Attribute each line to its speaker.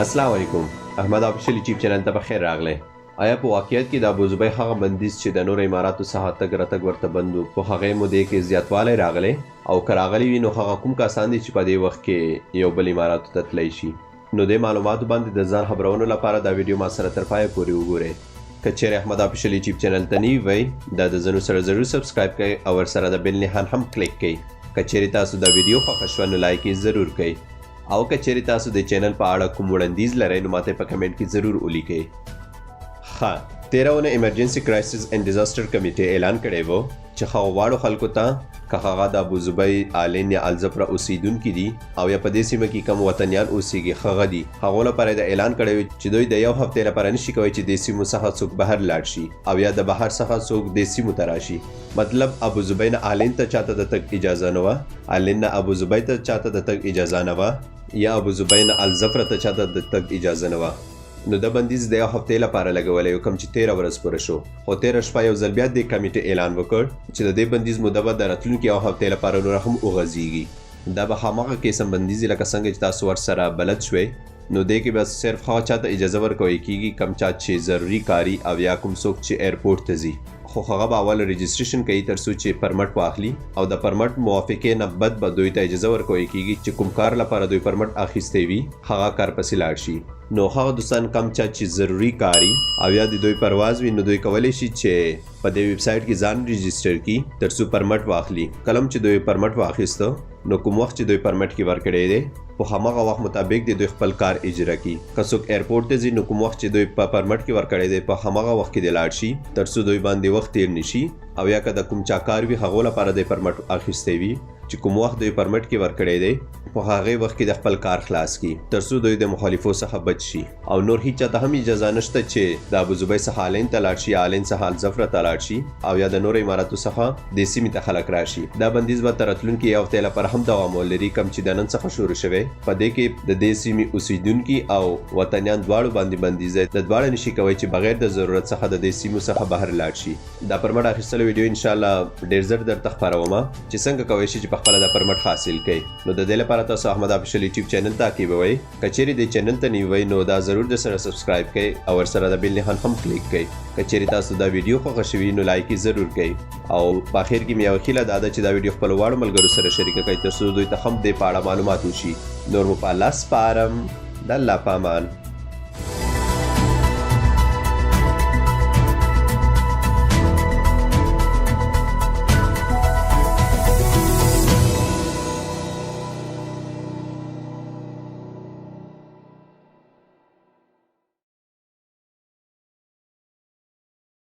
Speaker 1: السلام علیکم، احمد افیشل یوټیوب چینل ته په خیر راغلی. آیا په واقعیت کې د ابوظبۍ هغه بندیز چې د نورو اماراتو څخه تګ راتګ ورته بند و، په هغې مودې کې زیاتوالی راغلی؟ او که راغلی وي نو هغه کوم کسان دي چې په دې وخت کې یو بل اماراتو ته تللی شي؟ نو دې معلوماتو باندې د ځان خبرولو لپاره دا ویډیو ما سره تر پایه پورې وګورئ. که چیرې احمد افیشل یوټیوب چینل ته نوي وئ، دا د ځنو سره ضرور سبسکرایب کړئ او ورسره د بیل نښان هم کلیک کړئ. که چیرې تاسو دا ویډیو خوښه شوه نو لایک یې ضرور کړئ، او که چیرې تاسو د چینل په اړه کوم وړاندیز لرئ نو ماته په کمنټ کې ضرور ولیکئ. ښه، تیره اونۍ ایمرجنسي کرایسس اینډ ډیزاسټر کمیټې اعلان کړی وو چې هغو واړو خلکو ته که هغه د ابوظبۍ، العین یا الظفره اوسیدونکي دي او یا په دې سیمه کې کوم وطنیان اوسیږي هغه دي، هغو لپاره یې د اعلان کړی وو چې دوی د یو هفتې لپاره نشي کوی چې دې سیمو څخه څوک بهر لاړ شي او یا د بهر څخه څوک دې سیمو ته راشي. مطلب ابوظبۍ نه العین ته چاته د تګ اجازه نه وه، العین نه ابوظبۍ ته چاته د تګ اجازه نه وه، یا ابوظبۍ نه الظفره ته چاته د تګ اجازه نه وه. نو دا بندیز د یو هفتې لپاره لګولی و، کوم چې تیره ورځ پوره شو. خو تیره شپه یو ځل بیا دې کمیټې اعلان وکړ چې د دې بندیز موده به د راتلونکي یو هفتې لپاره نوره هم وغځیږي. دا به هماغه قسم بندیز لکه څنګه چې تاسو ورسره بلد شوئ. نو دې کې به صرف هغه چاته اجازه ورکول کیږي کوم چا چې ضروري کاري او یا کوم څوک چې ایرپورټ ته ځي، خو هغه به اول رجسټریشن کوي تر څو چې پرمټ واخلي، او د پرمټ موافقې نه بد به دوی ته اجازه ورکول کیږي چې کوم کار لپاره دوی پرمټ اخیستی وي هغه کار پسې لاړ شي. نو هغه دوستان کوم چا چې ضروري کاري او یا د دوی پرواز وي نو دوی کولی شي چې په دې ویب سایټ کې ځان رجسټر کړي تر څو پرمټ واخلي. کله هم چې دوی پرمټ واخیسته نو کوم وخت چې دوی پرمټ کې ورکړی دی په هماغه وخت مطابق دې دوی خپل کار اجرا کړي. که څوک ایرپورټ ته ځي نو کوم وخت چې دوی په پرمټ کې ورکړی دی په هماغه وخت کې دې لاړ شي تر څو دوی باندې وخت تیر نشي، او یا که د کوم چا کار وي هغو لپاره دی پرمټ اخیستی وي چې کوم وخت دوی پرمټ کې ورکړی دی په هغې وخت کې د خپل کار خلاص کړي تر څو دوی د مخالفو څخه بچ شي. او نور هیچا ته هم اجازه نشته چې د ابوظبۍ څخه العین ته لاړ شي یا العین څخه الظفره ته لاړ شي او یا د نورو اماراتو څخه دې سیمې ته خلک راشي. دا بندیز به تر راتلونکي یو هفتې لپاره هم دوام ولري کوم چې د نن څخه شروع شوی. په دې کې د دې سیمې اوسیدونکي او وطنیان دواړو باندې بندیز دی، د دواړه نشي کوی چې بغیر د ضرورت څخه د دې سیمو څخه بهر لاړ شي. دا پرمټ اخیستلو ویډیو ان شاء الله ډیر زر درته خپروم چې څنګه کوی شئ چې په خپله دا پرمټ حاصل کړئ. نو د دې لپاره تاسو احمد افیشل یوټیوب چینل تعقیبوئ. که چیرې دې چینل ته نوي وئ نو دا ضرور در سره سبسکرایب کړئ او ورسره د بیل نښان هم کلیک کړئ. که چیرې تاسو دا ویډیو خوښه شوي نو لایک یې ضرور کړئ. او په اخر کې مې یوه هیله دا ده چې دا ویډیو خپلو واړو ملګرو سره شریکه کړئ تر څو دوی ته هم دې په اړه معلومات وشي. نور مو په الله سپارم، د الله په امان.